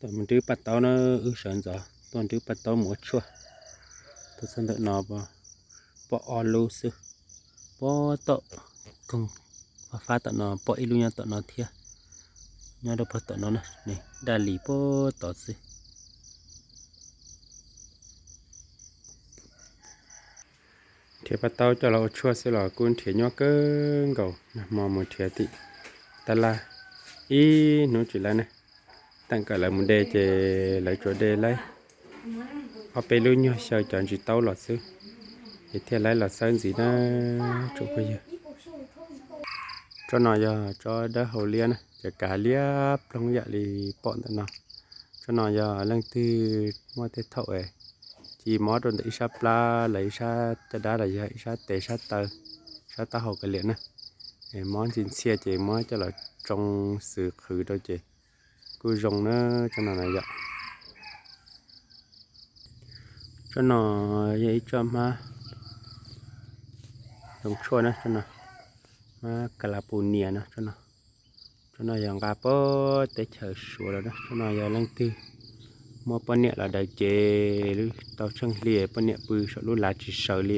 Tuaj mus nrhiav paj taub na, wb sawv ntxov tuaj nrhiav paj taub mus ua tshuaj. Tuaj txog ntawm no pom ob lub xwb, pom tom koog fab fab tom no, pom ib lub nyob tom no thiab, nyob rau pem tom no na, daj li pem tod xwb. Nrhiav paj taub coj los ua tshuaj xwb los kuj nrhiav nyuaj kawg nkaus, nag hmo mus nrhiav tim tab laj ib hnub tsis laib ne. Teem kom lawv mus de ces lawv tsuas de laib ob peb lub nyuag xyaw cov ntsis taub los xwb, ces thiaj laib los xawb ntxiv na tsoom phooj ywg. Tsob no yog tsob dawb hau liab na, ces kav liab ploog yam li pom ntawm no. Tsob no yog leej twg muaj tej thaum es ci mob rau ntawm ib sab plab los ib sab caj dab los yog ib sab tes sab taw, sab taub hau kav liam na, es mob ntxhi ntxhiaj ces muab coj los tsoo xwb qhwv rau ces kuj zoo na. Tsob no na yom, tsob no yog ib tsob hmab zoo tshuaj na, tsob no hmab ka la pus nias no, tsob no yog nqa pem teb chaws Suav los na. Tsob no yog leej twg muab poj niam los daws ces lub tau tsheej hli poj niam pw saum lub lav tsis sawv li,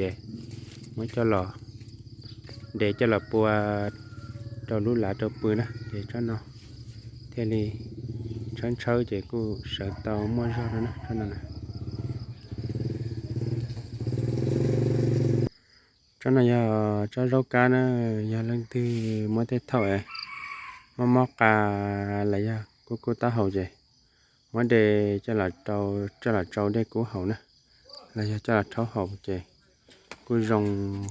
muab coj los de coj los pua rau lub lav rau pw na, ces tsob no thiaj li tshawb tshawb ces kuj sawv tau muaj zog rau na, tsob no na. Tsob no yog tsob zaub kab na, yog leej twg muab tej thaum mob mob qa los yog kub kub taub hau ces muab de coj los rau, coj los tsau dej kub haus na, los yog coj los rhaub haus ces kuj zoo,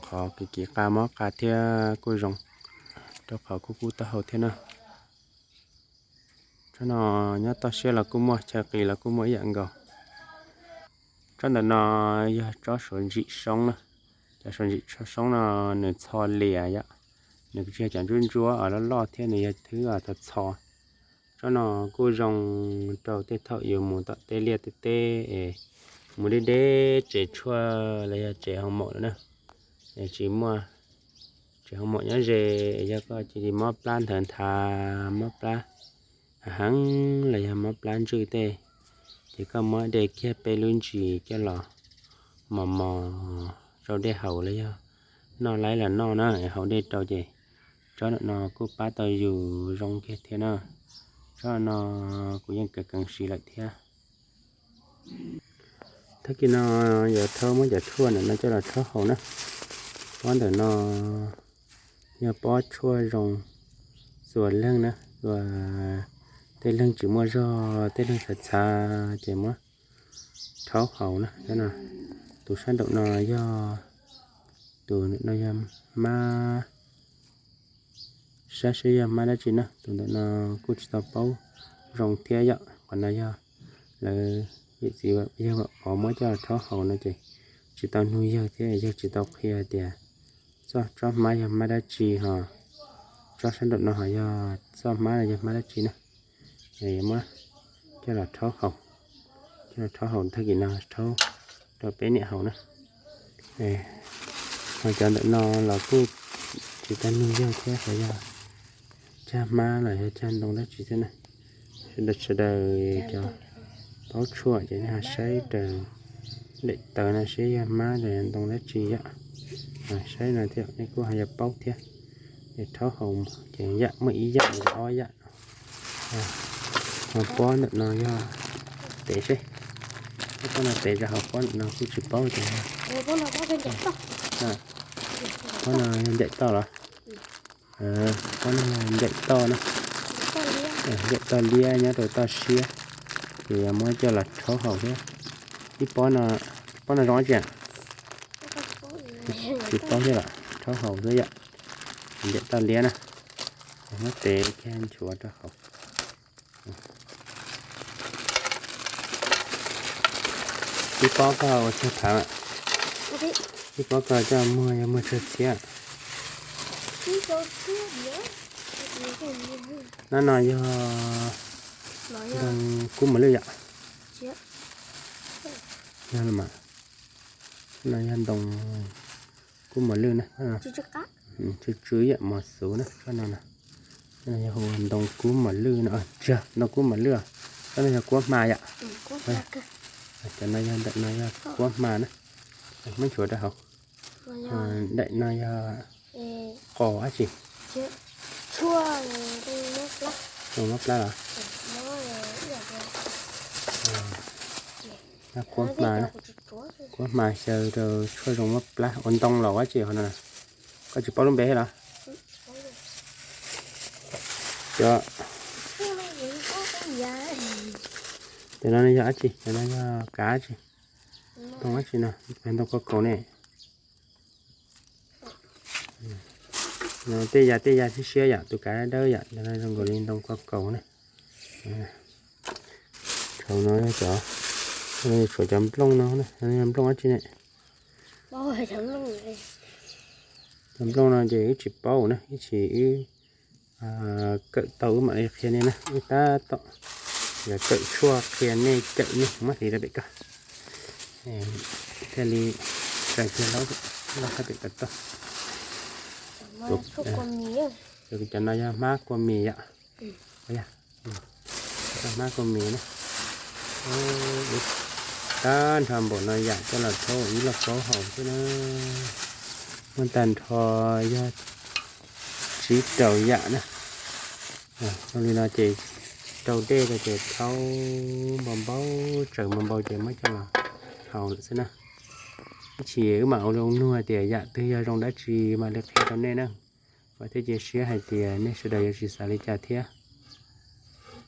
qhov kiv kiv qa mob qa thiab kuj zoo rau qhov kub kub taub hau thiab na. Tsob no nyob toj siab los kuj muaj, chaw qis los kuj muaj ib yam nkaus. Tsob ntawm no yog tsob suav ntsim soob na. Cov suav ntsim soob no nws txho lias yom, nws tsis yog cov ntsuab ntsuab loj loj thiab, nws yog thwb txho txho. Tsob no kuj zoo rau tej thaum yus mus tom tej liaj tej teb es mus deb deb tsev tshuaj los yog tsev hoo maum lawm na, es tsis muaj tsev hoo maum nyob ze, yog koj cia li mob plab nthawv nthav, mob plab hav heev los yog mob plab ntswj tej, ces koj muab de kiag peb lub ntsis coj los mos mos rau dej haus los yog noj laib los noj na, haus dej rau ces tsob ntawm no kuj pab tau yus zoo kiag thiab na. Tsob no kuv yeej keev keev siv lawm thiab. Tag kis no yuav thaub muab cov tshuaj ntawm no coj los rhaub haus na. Pob ntawm no yog pob tshuaj zoo txuas leeg na, txuas tej leeg tsis muaj zog, tej leeg txhav txhav ces muab rhaub haus na. Tus sab nraum no yog, tus no yog hmab, saib seb yog hmab dab tsi na, tus ntawm no kuj tsis tau paub zoo thiab yom. Qhov no yog lawv yawm txiv yawg Vam Pov muab coj rhaub haus no ces tsis tau nug yawg thiab yawg tsis tau qhia tias txoj tsob hmab yog hmab dab tsi ho tsob sab nraum no ho yog txoj hmab no yog hmab dab tsi na. Muab coj los rhaub haus, coj los rhaub haus tag kis no rhaub rau peb niam haus na. Ho cov ntawm no los kuj tsis tau nug yawg thiab, xyov yog cag hmab los yog cag ntoo dab tsi thiab na. Sawv daws, sawv daws cov paub tshuaj ces saib raws daim tawv no seb yog hmab los yog ntoo dab tsi yom. Saib no thiab nej kuj ho yuav paub thiab. Ces rhaub haus ces yam muaj ib yam los ob yam no. Ho pob ntawm no yog tev seb, pob no tev rau hauv, pob ntawm no kuj tsis paub tias, pob no yog ncaim toj los? Pob no yog ncaim toj na, ncaim toj liab nyob rau toj siab, ces yuav muab coj los rhaub haus thiab. Ib pob no, pob no zoo dab tsi? Tsis paub thiab los rhaub haus xwb yom. Ncaim toj liab na, muab tev kiag nchuav rau hauv. Ib pob koj ua tsawg phav? Ib pob koj coj muag yog muag tsawg txhiab? Nab no yog ntoo kub mos lwj yom? Yog los mas, no yog ntoo kub mos lwj na, tsw tsw yam mos xuv na, tsob no na. Yog hu ntoo kub mos lwj no, ntoo kub mos lwj, Koj no yog kuab hma yom? Cov no yog, ntawm no yog kuab hma na. Muab ntsuav rau hauv. Ntawm no yog qos dab tsi? Zoo mab plab los? Kuab hma, kuab hma xyaw rau tshuaj zoo mab plab ua ntoo los dab tsi hov no? Koj tsis paub lub npe thiab los? Cov, cov no yog dab tsi? Cov no yog kav dab tsi? Ntoo dab tsi no? Ntoo koj kaus ne. Tej ya tej ya siab siab yom, tus kav dawb yom, cov no zoo nkaus li ntoo koj kaus na. Thaum no yog cov, tshuav cov nplooj no, nplooj dab tsi ne? Cov nplooj no ces wb tsis paub na, ib tsam wb kawm tau wb mam li qhia nej na, wb tab tom yuav kawm tshuaj qhia nej kawm nej muab hliv rau pem koj. Thiaj li raws kiag laub, laub qab pem tau toj. Cov no yog hmab kua mis yom. Yog hmab kua mis na. Tag nrho npaum no yam coj los rhaub ib lauj kaub haus xwb na. Muaj tag nrho yog tsib rau yam na. Zoo li no ces rau dej rau ces rhaub npau npau, tsawm npau npau ces muab coj los haus lawm xwb na. Ib tsam wb mam ua lus nug hais tias yam twg yog zoo dab tsi mam li qhia rau nej na. Vam thiab cia siab hais tias nej sawv daws yuav tsis xav li cas thiab.